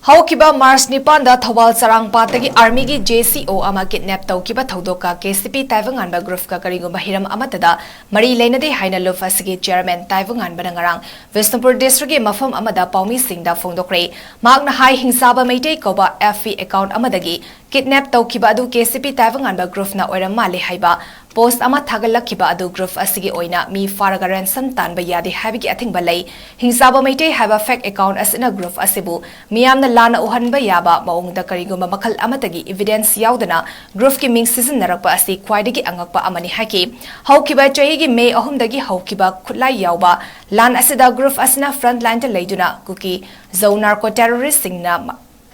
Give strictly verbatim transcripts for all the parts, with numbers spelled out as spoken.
ꯍꯧꯈꯤꯕ ꯃꯥꯔꯆ ꯅꯤꯄꯥꯟꯗ ꯊꯧꯕꯥꯜ ꯆꯔꯥꯡꯄꯥꯠꯇꯒꯤ ꯑꯥꯔꯃꯤꯒꯤ ꯖꯦ ꯁꯤ ꯑꯣ ꯑꯃ ꯀꯤꯗꯅꯦꯞ ꯇꯧꯈꯤꯕ ꯊꯧꯗꯣꯛꯀ ꯀꯦ ꯁꯤ ꯄꯤ ꯇꯥꯏꯕꯪꯉꯥꯟꯕ ꯒ꯭ꯔꯨꯞꯀ ꯀꯔꯤꯒꯨꯝꯕ ꯍꯤꯔꯝ ꯑꯃꯠꯇꯗ ꯃꯔꯤ ꯂꯩꯅꯗꯦ ꯍꯥꯏꯅ ꯂꯨꯞ ꯑꯁꯤꯒꯤ ꯆꯤꯌꯔꯃꯦꯟ ꯇꯥꯏꯕꯪꯉꯥꯟꯕꯅ ꯉꯔꯥꯡ ꯕꯤꯁꯅꯨꯄꯨꯔ ꯗꯤꯁꯇ꯭ꯔꯤꯛꯀꯤ ꯃꯐꯝ ꯑꯃꯗ ꯄꯥꯎꯃꯤꯁꯤꯡꯗ ꯐꯣꯡꯗꯣꯛꯈ꯭ꯔꯦ꯫ ꯃꯍꯥꯛꯅ ꯍꯥꯏ, ꯍꯤꯡꯆꯥꯕ ꯃꯩꯇꯩ ꯀꯧꯕ ꯑꯦꯐ ꯕꯤ ꯑꯦꯀꯥꯎꯟꯠ ꯑꯃꯗꯒꯤ ꯀꯤꯗꯅꯦꯞ ꯇꯧꯈꯤꯕ ꯑꯗꯨ ꯀꯦ ꯁꯤ ꯄꯤ ꯇꯥꯏꯕꯪꯉꯥꯟꯕ ꯒ꯭ꯔꯨꯞꯅ ꯑꯣꯏꯔꯝ ꯃꯥꯜꯂꯦ ꯍꯥꯏꯕ ꯄꯣꯁꯠ ꯑꯃ ꯊꯥꯒꯠꯂꯛꯈꯤꯕ ꯑꯗꯨ ꯒ꯭ꯔꯨꯞ ꯑꯁꯤꯒꯤ ꯑꯣꯏꯅ ꯃꯤ ꯐꯥꯔꯒ ꯔꯦꯟꯁꯝ ꯇꯥꯟꯕ ꯌꯥꯗꯦ ꯍꯥꯏꯕꯒꯤ ꯑꯊꯤꯡꯕ ꯂꯩ꯫ ꯍꯤꯡꯆꯥꯕ ꯃꯩꯇꯩ ꯍꯥꯏꯕ ꯐꯦꯛ ꯑꯦꯀꯥꯎꯟꯠ ꯑꯁꯤꯅ ꯒ꯭ꯔꯨꯞ ꯑꯁꯤꯕꯨ ꯃꯤꯌꯥꯝꯅ ꯂꯥꯟꯅ ꯎꯍꯟꯕ ꯌꯥꯕ ꯃꯑꯣꯡꯗ ꯀꯔꯤꯒꯨꯝꯕ ꯃꯈꯜ ꯑꯃꯠꯇꯒꯤ ꯏꯚꯤꯗꯦꯟꯁ ꯌꯥꯎꯗꯅ ꯒ꯭ꯔꯨꯞꯀꯤ ꯃꯤꯡ ꯁꯤꯖꯤꯟꯅꯔꯛꯄ ꯑꯁꯤ ꯈ꯭ꯋꯥꯏꯗꯒꯤ ꯑꯉꯛꯄ ꯑꯃꯅꯤ ꯍꯥꯏꯈꯤ꯫ ꯍꯧꯈꯤꯕ ꯆꯍꯤꯒꯤ ꯃꯦ ꯑꯍꯨꯝꯗꯒꯤ ꯍꯧꯈꯤꯕ ꯈꯨꯠꯂꯥꯏ ꯌꯥꯎꯕ ꯂꯥꯟ ꯑꯁꯤꯗ ꯒ꯭ꯔꯨꯞ ꯑꯁꯤꯅ ꯐ꯭ꯔꯟꯠ ꯂꯥꯏꯟꯗ ꯂꯩꯗꯨꯅ ꯀꯨꯀꯤ ꯖꯧ ꯅꯥꯔꯀꯣ ꯇꯦꯔꯣꯔꯤꯁꯁꯤꯡꯅ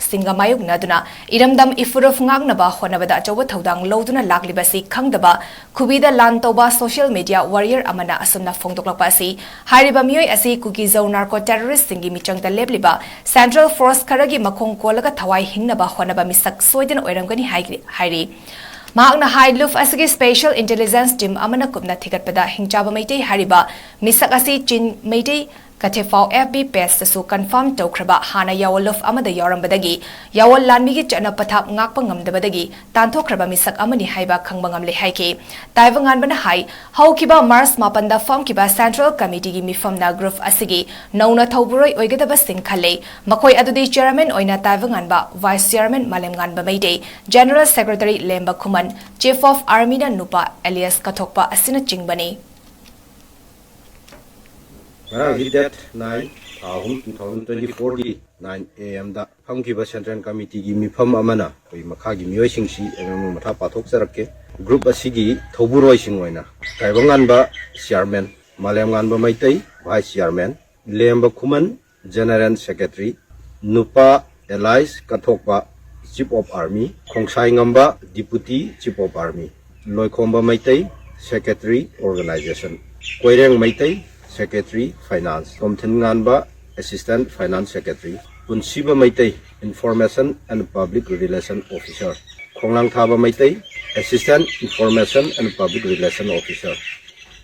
ꯁꯤꯡꯒ ꯃꯥꯌꯣꯛꯅꯗꯨꯅ ꯏꯔꯝꯗꯝ ꯏꯐꯨꯔꯨꯞ ꯉꯥꯛꯅꯕ ꯍꯣꯠꯅꯕꯗ ꯑꯆꯧꯕ ꯊꯧꯗꯥꯡ ꯂꯧꯗꯨꯅ ꯂꯥꯛꯂꯤꯕꯁꯤ ꯈꯪꯗꯕ ꯈꯨꯕꯤꯗ ꯂꯥꯟ ꯇꯧꯕ ꯁꯣꯁꯤꯌꯦꯜ ꯃꯤꯗꯤꯌꯥ ꯋꯥꯔꯤꯌꯔ ꯑꯃꯅ ꯑꯁꯨꯝꯅ ꯐꯣꯡꯗꯣꯛꯂꯛꯄ ꯑꯁꯤ ꯍꯥꯏꯔꯤꯕ ꯃꯤꯑꯣꯏ ꯑꯁꯤ ꯀꯨꯀꯤ ꯖꯧ ꯅꯥꯔꯀꯣ ꯇꯦꯔꯣꯔꯤꯁꯁꯤꯡꯒꯤ ꯃꯤꯆꯪꯗ ꯂꯦꯞꯂꯤꯕ ꯁꯦꯟꯇ꯭ꯔꯦꯜ ꯐꯣꯔꯁ ꯈꯔꯒꯤ ꯃꯈꯣꯡ ꯀꯣꯜꯂꯒ ꯊꯋꯥꯏ ꯍꯤꯡꯅꯕ ꯍꯣꯠꯅꯕ ꯃꯤꯁꯛ ꯁꯣꯏꯗꯅ ꯑꯣꯏꯔꯝꯒꯅꯤ ꯍꯥꯏ-, ꯍꯥꯏꯔꯤ꯫ ꯃꯍꯥꯛꯅ ꯍꯥꯏ, ꯂꯨꯞ ꯑꯁꯤꯒꯤ ꯁ꯭ꯄꯦꯁꯤꯌꯦꯜ ꯏꯟꯇꯦꯂꯤꯖꯦꯟꯁ ꯇꯤꯝ ꯑꯃꯅ ꯀꯨꯞꯅ ꯊꯤꯒꯠꯄꯗ ꯍꯤꯡꯆꯥꯕ ꯃꯩꯇꯩ ꯍꯥꯏꯔꯤꯕ ꯃꯤꯁꯛ ꯑꯁꯤ ꯆꯤꯡ ꯃꯩꯇꯩ ꯀꯊꯦꯐꯥꯎ ꯑꯦꯐ ꯕꯤ ꯄꯦꯖꯇꯁꯨ ꯀꯟꯐꯥꯔꯝ ꯇꯧꯈ꯭ꯔꯕ ꯍꯥꯟꯅ ꯌꯥꯋꯣꯜ ꯂꯨꯞ ꯑꯃꯗ ꯌꯥꯎꯔꯝꯕꯗꯒꯤ ꯌꯥꯋꯣꯜ ꯂꯥꯟꯃꯤꯒꯤ ꯆꯠꯅ ꯄꯊꯥꯞ ꯉꯥꯛꯄ ꯉꯝꯗꯕꯗꯒꯤ ꯇꯥꯟꯊꯣꯛꯈ꯭ꯔꯕ ꯃꯤꯁꯛ ꯑꯃꯅꯤ ꯍꯥꯏꯕ ꯈꯪꯕ ꯉꯝꯂꯦ ꯍꯥꯏꯈꯤ꯫ ꯇꯥꯏꯕꯪꯉꯥꯟꯕꯅ ꯍꯥꯏ, ꯍꯧꯈꯤꯕ ꯃꯥꯔꯆ ꯃꯥꯄꯟꯗ ꯐꯝꯈꯤꯕ ꯁꯦꯟꯇ꯭ꯔꯦꯜ ꯀꯃꯤꯇꯤꯒꯤ ꯃꯤꯐꯝꯅ ꯒ꯭ꯔꯨꯞ ꯑꯁꯤꯒꯤ ꯅꯧꯅ ꯊꯧꯕꯨꯔꯣꯏ ꯑꯣꯏꯒꯗꯕꯁꯤꯡ ꯈꯜꯂꯦ꯫ ꯃꯈꯣꯏ ꯑꯗꯨꯗꯤ ꯆꯤꯌꯔꯃꯦꯟ ꯑꯣꯏꯅ Taibangnganba, vice chairman Malemnganba Meitei, general secretary Lemba Khuman, chief of ꯑꯥꯔꯃꯤꯅ ꯅꯨꯄꯥ ꯑꯦꯂꯤꯌꯥꯁ ꯀꯊꯣꯛꯄ ꯑꯁꯤꯅꯆꯤꯡꯕꯅꯤ꯫ ꯉꯔꯥꯡꯒꯤ date nine, ꯊꯥ ꯑꯍꯨꯝ, two thousand twenty-four ꯒꯤ nine A M ꯗ ꯐꯝꯈꯤꯕ ꯁꯦꯟꯇ꯭ꯔꯦꯜ ꯀꯃꯤꯇꯤꯒꯤ ꯃꯤꯐꯝ ꯑꯃꯅ ꯑꯩꯈꯣꯏ ꯃꯈꯥꯒꯤ ꯃꯤꯑꯣꯏꯁꯤꯡꯁꯤ ꯑꯦꯝ ꯑꯦꯝ ꯃꯊꯥ ꯄꯥꯊꯣꯛꯆꯔꯛꯀꯦ꯫ ꯒ꯭ꯔꯨꯞ ꯑꯁꯤꯒꯤ ꯊꯧꯕꯨꯔꯣꯏꯁꯤꯡ ꯑꯣꯏꯅ Taibangnganba chairman, Malemnganba Meitei vice chairman, Lemba Khuman general secretary, Nupa alias Katthokpa chief of army, Khongsai Ngamba deputy chief of army, Loikhomba Meitei secretary organisation, Koireng Meitei secretary finance, Tomthin Nganba assistant finance secretary, Punshiba Meitei information and public relation officer, Khonglangthaba Meitei assistant information and public relation officer,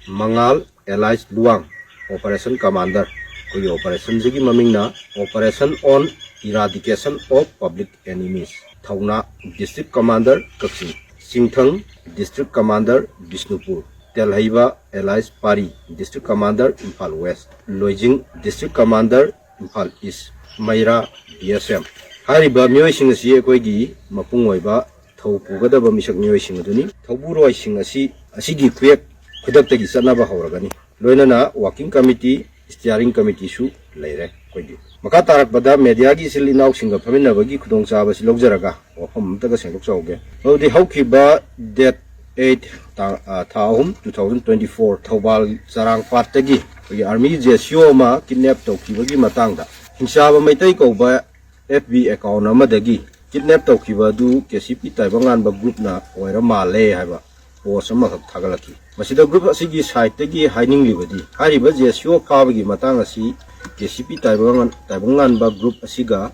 Mangal alias Luwang operation commander. ꯑꯩꯈꯣꯏꯒꯤ ꯑꯣꯄꯔꯦꯁꯟꯁꯤꯒꯤ ꯃꯃꯤꯡꯅ Operation on Eradication of Public Enemies, Thouna District Commander Kakching, Chingthang District Commander Bishnupur, Telheiba alias Pari District Commander Imphal West, Loijing District Commander Imphal East, Meira B S M. ꯍꯥꯏꯔꯤꯕ ꯃꯤꯑꯣꯏꯁꯤꯡ ꯑꯁꯤ ꯑꯩꯈꯣꯏꯒꯤ ꯃꯄꯨꯡ ꯑꯣꯏꯕ ꯊꯧ ꯄꯨꯒꯗꯕ ꯃꯤꯁꯛ ꯃꯤꯑꯣꯏꯁꯤꯡ ꯑꯗꯨꯅꯤ꯫ ꯊꯧꯕꯨꯔꯣꯏꯁꯤꯡ ꯑꯁꯤ ꯑꯁꯤꯒꯤ ꯈꯨꯌꯦꯛ ꯈꯨꯗꯛꯇꯒꯤ ꯆꯠꯅꯕ ꯍꯧꯔꯒꯅꯤ꯫ ꯂꯣꯏꯅꯅ Working Committee, Steering Committeeꯁꯨ ꯂꯩꯔꯦ ꯑꯩꯈꯣꯏꯒꯤ꯫ ꯃꯈꯥ ꯇꯥꯔꯛꯄꯗ mediaꯒꯤ ꯏꯆꯤꯜ ꯏꯅꯥꯎꯁꯤꯡꯒ ꯐꯝꯃꯤꯟꯅꯕꯒꯤ ꯈꯨꯗꯣꯡꯆꯥꯕꯁꯤ ꯂꯧꯖꯔꯒ ꯋꯥꯐꯝ ꯑꯃꯇꯒ ꯁꯦꯡꯗꯣꯛꯆꯍꯧꯒꯦ꯫ ꯃꯗꯨꯗꯤ ꯍꯧꯈꯤꯕ date eight ꯇꯥ-, ꯑ, ꯊꯥ ꯑꯍꯨꯝ, two thousand twenty-four, ꯊꯧꯕꯥꯜ ꯆꯔꯥꯡꯄꯥꯠꯇꯒꯤ ꯑꯩꯈꯣꯏꯒꯤ army J C O ꯑꯃ kidnap ꯇꯧꯈꯤꯕꯒꯤ ꯃꯇꯥꯡꯗ ꯍꯤꯡꯆꯥꯕ ꯃꯩꯇꯩ ꯀꯧꯕ F B account ꯑꯃꯗꯒꯤ kidnap ꯇꯧꯈꯤꯕ ꯑꯗꯨ K C P ꯇꯥꯏꯕꯪꯉꯥꯟꯕ groupꯅ ꯑꯣꯏꯔ ꯃꯥꯜꯂꯦ ꯍꯥꯏꯕ post ꯑꯃꯈꯛ ꯊꯥꯒꯠꯂꯛꯈꯤ꯫ ꯃꯁꯤꯗ group ꯑꯁꯤꯒꯤ siteꯇꯒꯤ ꯍꯥꯏꯅꯤꯡꯂꯤꯕꯗꯤ, ꯍꯥꯏꯔꯤꯕ J C O ꯐꯥꯕꯒꯤ ꯃꯇꯥꯡ ꯑꯁꯤ K C P ꯇꯥꯏꯕꯪ-, ꯇꯥꯏꯕꯪꯉꯥꯟꯕ group ꯑꯁꯤꯒ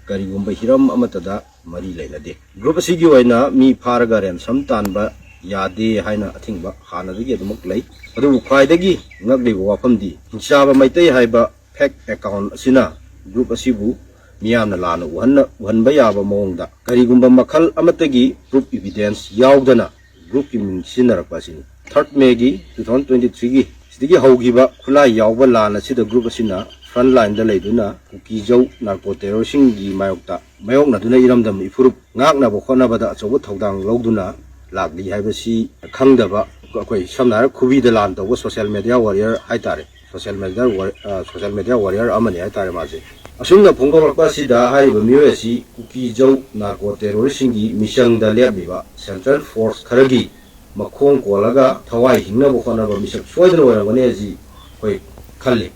ꯀꯔꯤꯒꯨꯝꯕ ꯍꯤꯔꯝ ꯑꯃꯠꯇꯗ ꯃꯔꯤ ꯂꯩꯅꯗꯦ꯫ Group ꯑꯁꯤꯒꯤ ꯑꯣꯏꯅ ꯃꯤ ꯐꯥꯔꯒ ransom ꯇꯥꯟꯕ ꯌꯥꯗꯦ ꯍꯥꯏꯅ ꯑꯊꯤꯡꯕ ꯍꯥꯟꯅꯗꯒꯤ ꯑꯗꯨꯃꯛ ꯂꯩ꯫ ꯑꯗꯨꯕꯨ ꯈ꯭ꯋꯥꯏꯗꯒꯤ ꯉꯛꯂꯤꯕ ꯋꯥꯐꯝꯗꯤ, ꯍꯤꯡꯆꯥꯕ ꯃꯩꯇꯩ ꯍꯥꯏꯕ fake account ꯑꯁꯤꯅ group ꯑꯁꯤꯕꯨ ꯃꯤꯌꯥꯝꯅ ꯂꯥꯟꯅ ꯎꯍꯟꯅ-, ꯎꯍꯟꯕ ꯌꯥꯕ ꯃꯑꯣꯡꯗ ꯀꯔꯤꯒꯨꯝꯕ ꯃꯈꯜ ꯑꯃꯠꯇꯒꯤ proof evidence ꯌꯥꯎꯗꯅ groupꯀꯤ ꯃꯤꯡ ꯁꯤꯖꯤꯟꯅꯔꯛꯄ ꯑꯁꯤꯅꯤ꯫ Third Mayꯒꯤ two thousand twenty-threeꯒꯤ ꯁꯤꯗꯒꯤ ꯍꯧꯈꯤꯕ ꯈꯨꯠꯂꯥꯏ ꯌꯥꯎꯕ ꯂꯥꯟ ꯑꯁꯤꯗ group ꯑꯁꯤꯅ frontlineꯗ ꯂꯩꯗꯨꯅ ꯀꯨꯀꯤꯖꯧ narco terrorꯁꯤꯡꯒꯤ ꯃꯥꯌꯣꯛꯇ ꯃꯥꯌꯣꯛꯅꯗꯨꯅ ꯏꯔꯝꯗꯝ ꯏꯐꯨꯔꯨꯞ ꯉꯥꯛꯅꯕ ꯍꯣꯠꯅꯕꯗ ꯑꯆꯧꯕ ꯊꯧꯗꯥꯡ ꯂꯧꯗꯨꯅ ꯂꯥꯛꯂꯤ ꯍꯥꯏꯕꯁꯤ ꯈꯪꯗꯕ, ꯑꯩꯈꯣꯏ ꯁꯝꯅ ꯍꯥꯏꯔ ꯈꯨꯕꯤꯗ ꯂꯥꯟ ꯇꯧꯕ social media warrior ꯍꯥꯏꯇꯥꯔꯦ, social media war-, ꯑ, social media warrior ꯑꯃꯅꯤ ꯍꯥꯏꯇꯥꯔꯦ ꯃꯥꯁꯦ꯫ ꯑꯁꯨꯝꯅ ꯐꯣꯡꯗꯣꯛꯂꯛꯄ ꯑꯁꯤꯗ ꯍꯥꯏꯔꯤꯕ ꯃꯤꯑꯣꯏ ꯑꯁꯤ ꯀꯨꯀꯤꯖꯧ narco terrorꯁꯤꯡꯒꯤ ꯃꯤꯆꯪꯗ ꯂꯦꯞꯂꯤꯕ central force ꯈꯔꯒꯤ ꯃꯈꯣꯡ ꯀꯣꯜꯂꯒ ꯊꯋꯥꯏ ꯍꯤꯡꯅꯕ ꯍꯣꯠꯅꯕ ꯃꯤꯁꯛ ꯁꯣꯏꯗꯅ ꯑꯣꯏꯔꯝꯒꯅꯤ ꯍꯥꯏꯁꯤ ꯑꯩꯈꯣꯏ ꯈꯜꯂꯤ꯫